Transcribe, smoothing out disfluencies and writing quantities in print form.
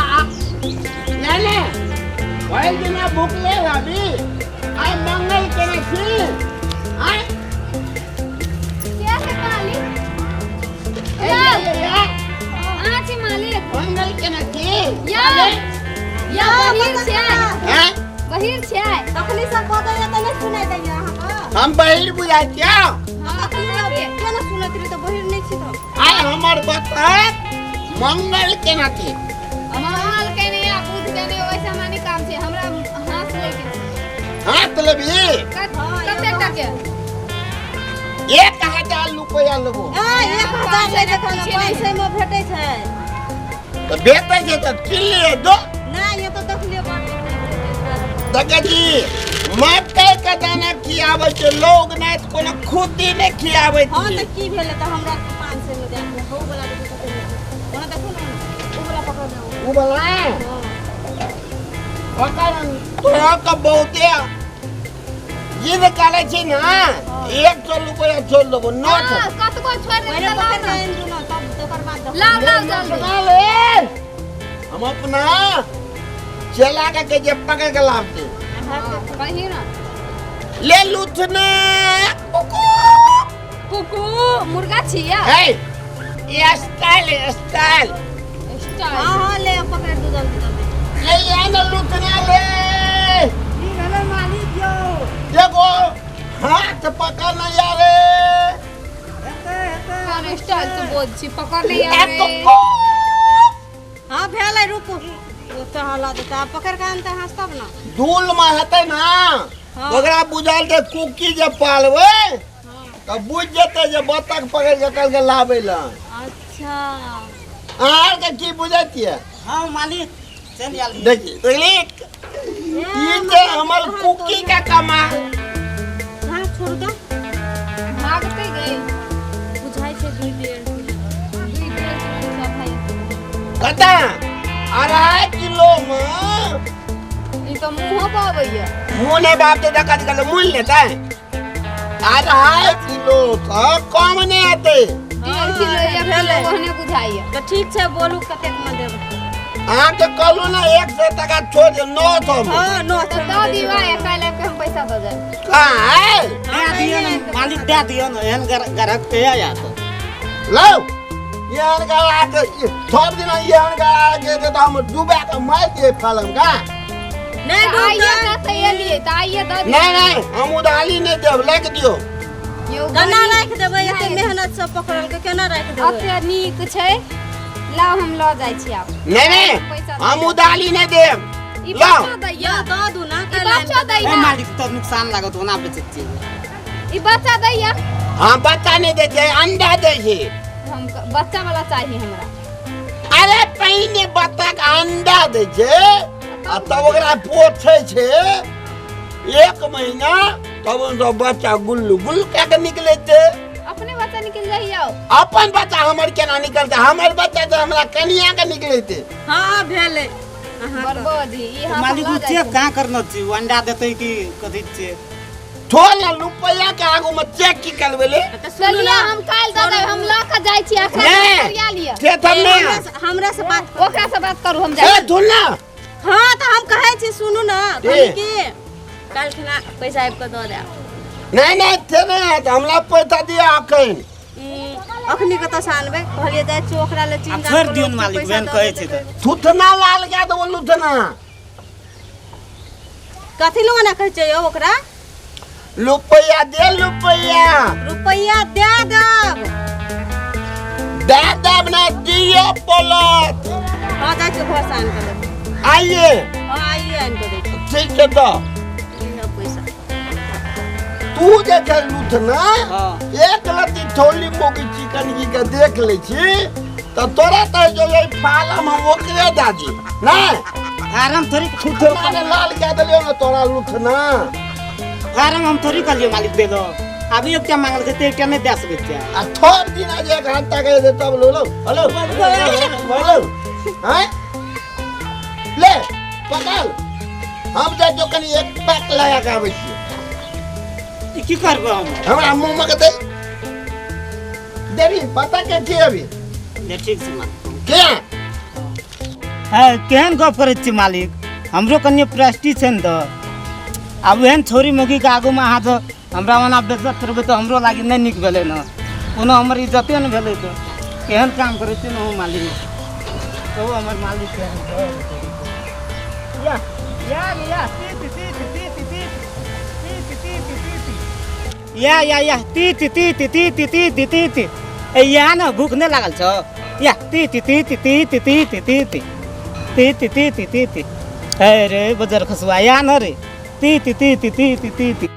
नहि नहि, भरि दिना भुखले रहबी, आइ मंगल केने छी आइ। के है मालिक? ए, ए, ए, अहाँ छी मालिक? मंगल केने छी। यौ यौ, बहिर छियै? हैं? बहिर छियै? तखनी सब बजैया तऽ नहि सुनाइ दैया अहाँके? हम बहिर बुझाइ छियौ? हँ, तखनी सब किया ने सुनैत रही तऽ बहिर नहि छी तऽ। आइ हमर बतख मंगल केना छी। मंगल के नहि आ बुध के नहि, ओहिसँ हमरा नहि काम छै। हमरा हाथ लैके छै। हाथ लेबही? कतेक टके? 1000 रुपया लेबो। ए, 1000 लै छै तऽ 500 मे भेटै छै। तऽ भेटै छै तऽ कीन लिअ दो। नहि, ये तऽ देखलियै बड़। देखै छी, मकई के दाना खियाबै छै लोग, नहि तऽ कोनो खुद्दी नहि खियाबै हँ छै। तऽ की भेलै तऽ हमरा 500 मे दए दिअ। हौ बला देखू कते नीक छै। ओना देखू ने, ओ बला पकड़ ले। उ बला ओकर तोरा के बहुते जिद करै छी ने, 100 रुपया छोड़ देबो, नौ सौ। हँ, कतबो छोड़ि देबै पहिले तऽ लाउ पकड़ ने। के आनि दू ने, तब तकर बाद देखू। लाउ लाउ जल्दी। सुना ले, हम अपना चेला के कहै छियै पकड़ के लाबते। हँ, कही ने। ले लुथना कुकू। कुकू मुर्गा छियै? हे, ये स्टाइल स्टाइल। स्टाइल। हँ हँ, ले पकड़ दू जल्दी जल्दी। ले ये ना लुथना ले। की भेलै मालिक यौ? देखो, हाथ पकड़ ना यारे। हेतै हेतै। कोन स्टाइल से बोल छी, पकड़ ले ए यार रे। कुकू। हँ, भेलै, रुकू, ओतऽ हला देतै। आब पकड़ के आनतै हँस तब ने। धूल में हेतै ना। हँ। ओकरा बुझल छै, कुकी जे पालबै तऽ बुझि जेतै जे बतख पकड़ के कहलकै लाबै लए। अच्छा। अहाँ आरके की बुझै छियै? हँ मालिक, चलि आयल। देखी, देखली, ई जे हमर कुकी के कमाल। हाँ, छोड़ू तऽ। भागते गई। बुझाइ छै दुई 1.5 किलो। दुई 1.5 किलो सब है। कता 2.5 किलो में। ई तऽ मुँहो पर अबैया। मुँह नहि बाप दे, कथी कहले मुँह लेतै? 2.5 किलो सँ कम नहि हेतै। 1.5 किलो, 1 किलो ओहने बुझाइया। तऽ ठीक छै, बोलू कतेक मे देब? अहाँके कहलू ने, 100 टका छोड़ दे, 900 में। हँ, 900। तऽ दऽ दियौ, आइ काल्हि आबि कऽ हम पैसा दऽ जायब। काहे? दए दियौ ने मालिक, दए दियौ ने। एहन ग्राहक कहिया आयत? लौ, एहन गड़ा के सब दिना एहन गड़ा के तऽ हम डुबा के मारि दियै फलम का। नहि तऽ आइए डूबतै। दऽ तऽ एलियै तऽ आइए दऽ दियौ। नहि नहि, हम उधारी नहि देब, लिख दियौ। यौ। केना बड़ी राखि देबै? एते नहि। मेहनत से पकड़लकै, केना राखि देबै? एते नीक छै, लाउ, हम लऽ जाइ छी आब। नहि नहि, पैसा दऽ हम देब। उधारी नहि देब। ई लाउ। बच्चा दैया। दऽ दू ने। ई काल्हि आबि बच्चा कऽ। ए दैया। मालिक, तऽ नुकसान लागत, ओना बेचै छियै। ई बच्चा दैया। हम बच्चा नहि दै छियै, अंडा दै छै। हम बच्चा वाला चाही हमरा। अरे, पहिने बत्तख अंडा दै छै आ तब ओकरा पोछै छै एक महीना, तब ओहिसँ बच्चा गुल्लू गुल्लू कए के निकलै छै। अपने बच्चा निकल जाइयो। अपन बच्चा हमर केना निकलतै? हमर बच्चा तऽ हमरा कनिया के निकलैतै। हँ, भेलै अहाँके। बर्बादी ई हाथ मालिक, लऽ ओ जाइ चेक छै। कहाँ करना छी? ओ अंडा देतै कि कथी छियै? छोड़ ने, रुपैआ के आगू में चेक की करबै ले। तऽ सुनू चलिए ने। हम काल्हि दऽ देब, हम लऽ कऽ जाइ छी अखन। नहि। करिया लिअ। से तब ने। हमरा से बात करू। ओकरा से बात करू, हम ए जाइ छी। धुन ना। हँ, तऽ हम कहै छी, सुनू ने। की? कहली कि काल्हि खिना पैसा आबि कऽ दऽ देब। नहि नहि, से नहि हैत, हमरा पैसा दिअ अखन। अखनी कतऽ से आनबै? कहलियै जाइ छी ओकरा ले आब चिन्ता। छोड़ि दियौ ने मालिक, बहन कहै छै तऽ। थुथना लाल कए देबो लुथना। कथी लए ओना कहै छै यौ ओकरा? रुपैआ दे, रुपैआ। रुपैआ दए देब। दे देब ना, दिअ पड़त। हँ, जाइ छी घर से आनि कऽ देब। आइए। हँ, आइए आनि कऽ दै छी। ठीक छै तऽ। लिअ पैसा। तू जे छै लुथना, हँ। एक लत्ती थोली मोगी चिकन की के देख लै छी तऽ तोरा तऽ जो ये फालम हम ओकरे दए दी नहि। फारम थोड़ी थुथना ने लाल कए देलियौ ने तोरा लुथना। फारम हम थोड़ी कहलियौ मालिक देलो। अभी एकटा मांगलकै तऽ एकटा नहि दए सकै छियै। आ थोड़ दिन जे एक घंटा के दे तब लो लो हेलो हेलो हैं ले पकड़ हम जाइ छियौ कनि एक पैक लगा के आबै छियै। ई की करबै हम? हमरा मुँह मे के दे देवी पता के की अभी ले ठीक छै मालिक। के है केहन गप करै छी मालिक? हमरो कनि प्रेस्टीज छै ने तऽ आब एहन छोरी मौगीके आगूमे अहाँ तऽ हमरा ओना बेइज्जत करबै तऽ हमरो लागि नहि नीक भेलै ने, कोनो हमर इज्जते ने भेलै। तऽ केहन काम करै छी ने मालिक? कहू हमर मालिक केहन छै? या या या तीत तीत तीत तीत तीत तीत तीत या या या तीत तीत तीत तीत तीत ए या न भूख नहि लागल छौ? या तीत तीत तीत तीत तीत तीत तीत तीत हे रे बजर खसुआ या न रे तीत तीत तीत तीत।